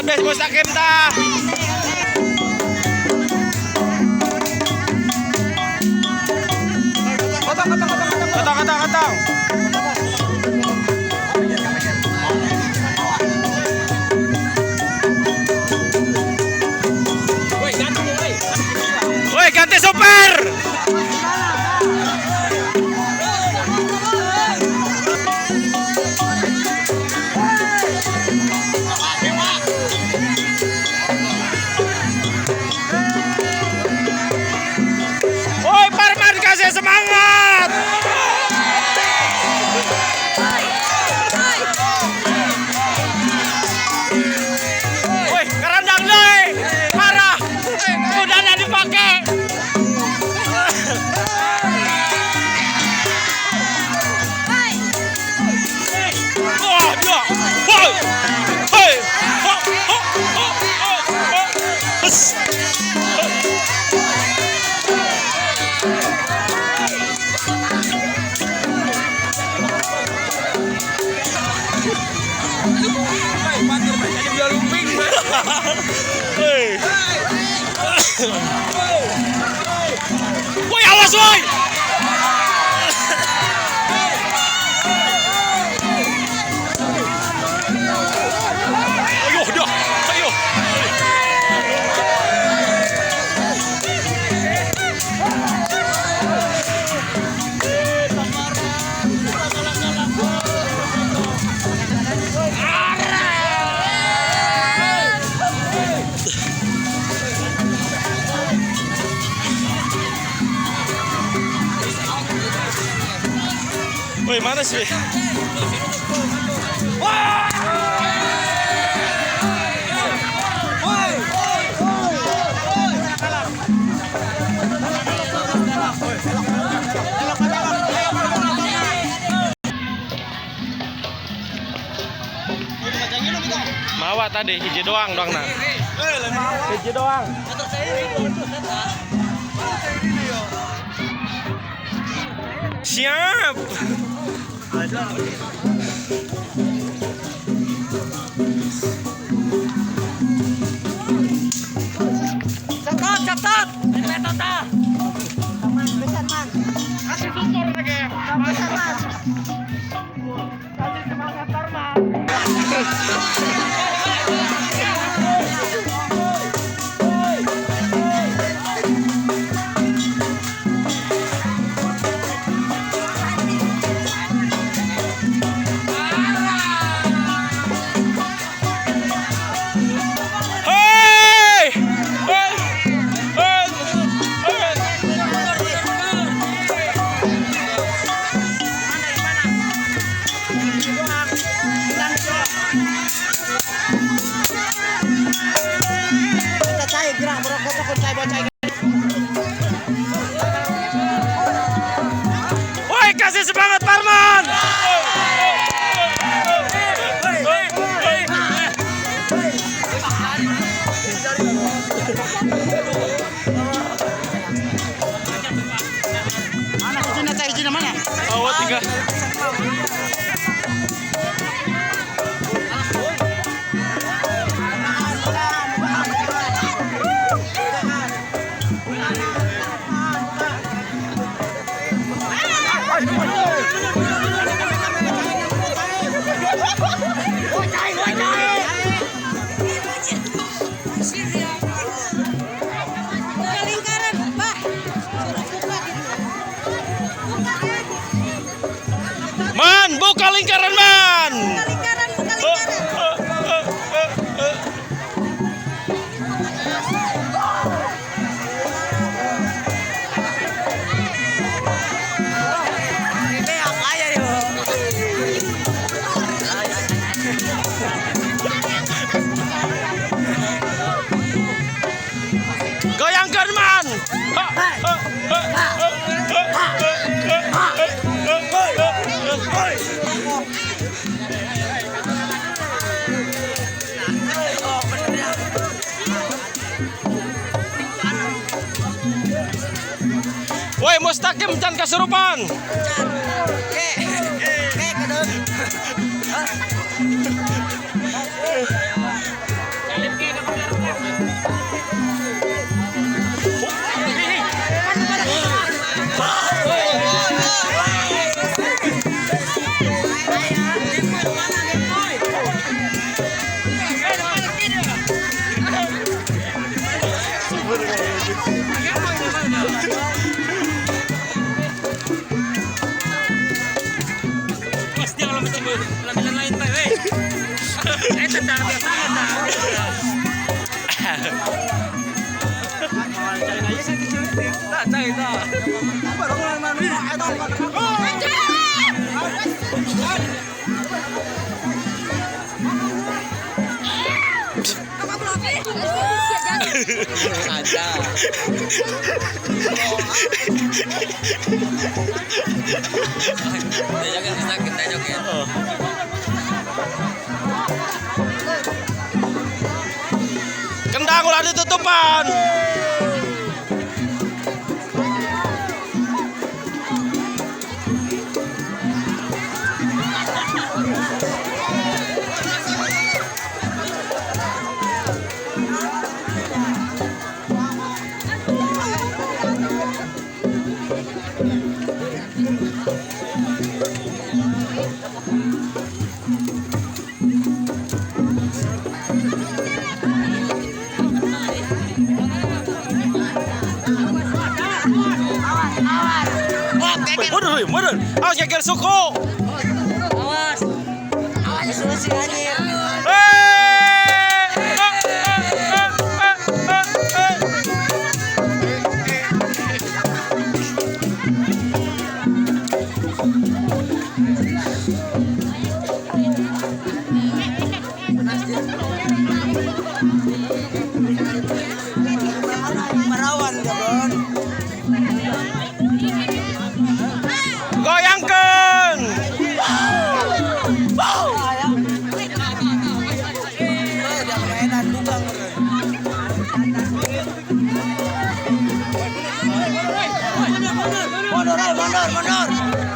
God bless Mustaqim ta. Katang, katang, katang. Woi, ganti super. Woi, Parman kasih semangat. Woi, kerandang deh. Parah. Udah nggak dipakai. Wah, dia. Woi. Hei. Ho, ho, ho, ho, ho. Hus. Hei. Woi, awas woi. Ayo, dah. Ayo. Woi, mana sih? Mawa tadi hiji doang doang nah. Hiji doang. Siap. Catat, catat. Kasih support lagi. Kasih semangat Parman. Hei! Hei! Hei! Hei! Woi, kasih semangat Parman! Oh, tiga. Buka lingkaran, Pak. Suruh buka gitu. Buka. Man, buka lingkaran, man. Buka lingkaran, buka lingkaran. Goyangkan, man. Woi, Mustaqim can kesurupan. Kendang ulah ditutupan. Mundur, mundur. Awas geger suku. Awas. Awas susi anjir. Merawan gabon. Goyangkeun. Mainan tukang. Mundur, mundur, mundur.